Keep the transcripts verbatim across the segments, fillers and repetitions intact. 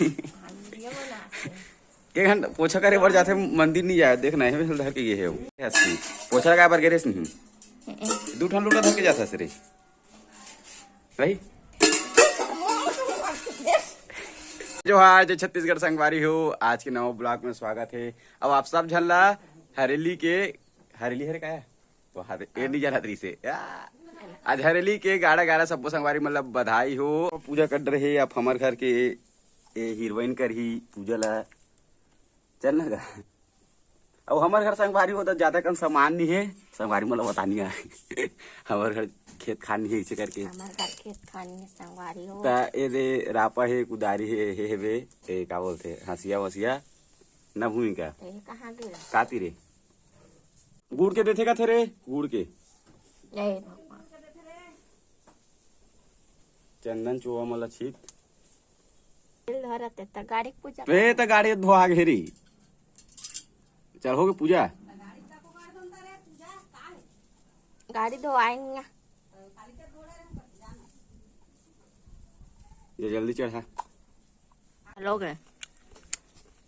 हाँ, वीडियो बनाते हैं। एक घंटा पोछा करे बर जाथे, मंदिर नहीं जाए, देखना है, धर के ये है वो। ऐसी पोछा लगाए बर गे रेस नहीं। दू ठन लोटा धर के जाथा से रे। रही। जोहार, जय छत्तीसगढ़ संगवारी हो, आज के नवा ब्लॉग में स्वागत है। अब आप सब झन ला हरेली के, हरेली हरे का है? वो हरे, ए नहीं जानत रही से। आ, आज हरेली के गाड़ा गाड़ा सब्बो संगवारी मतलब बधाई हो। पूजा कर रहे आप हमर घर के, ए हीरोइन करही पूजा ला। चल ना गा। अब हमर घर संगवारी हो तो ज्यादा कन सामान नहीं है, संगवारी मतलब बतानी है। हमर घर खेत खान नहीं है, इसे करके। हमर घर खेत खान नहीं है, संगवारी हो। ता ए दे रापा है, कुदारी है, हे हेबे, ए का बोलते, हंसिया वसिया, ना भूमि का। तो ये कहाँ गिरा? काती रे? गुड़ के देथे का थे रे? गुड़ के। ए भगवान। चंदन चोवा मला छीत। तेल धरत है त गाड़ी के पूजा। पे त गाड़ी धोआ घेरी। चल हो गे पूजा। गाड़ी धोआएंगे। ये जल्दी चढ़ा। लोग है।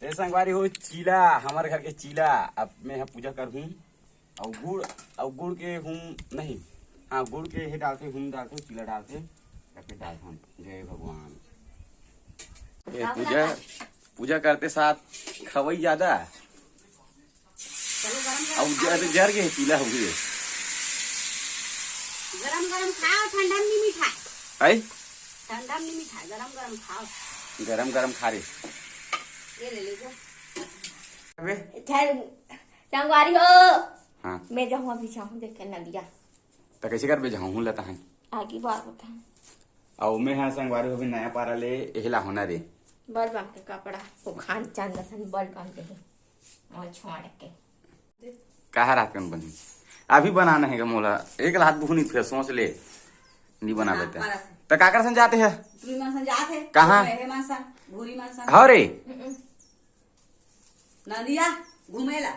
ए संगवारी हो चीला, हमर घर के चीला। अब मैं ह पूजा करहूँ। अउ गुड़, अउ गुड़ के हूँ नहीं, हाँ गुड़ के हे डालते, हूँ डालते, चीला डालते, तब फिर डालते हम। जय भगवान। ए पूजा, पूजा करते साथ खवई ज्यादा। चलो गरम गरम अउ खाओ। जर, जर के चीला हो गई। गरम गरम खाओ, ठंडा में नहीं मीठा। आई? ठंडा में नहीं मीठा, गरम गरम खाओ। गरम गरम खा रे। ये ले लीजिए। अबे। ठहर, संगवारी हो। हाँ। मैं जाऊँ अभी जाऊँ देखे नदिया। त कैसे करबे जाऊँ हूँ लता है। आगे बार बता। अउ मैं हाँ संगवारी हो भी नया पारा ले एहला होना रे। बल बम के कपड़ा, वो खान चांद सन बल बम के। और छोड़ के। कहा रात कन बनी? अभी बनाना है गा मोला। एक लात बुहनी फेर सोच ले। नहीं बनाबे हाँ, ते। परस। त काकर सन जाते है? तुम मन सन जात है। कहाँ? हे मन सन, भूरी मन सन। हाँ रे। नदिया घूमेला।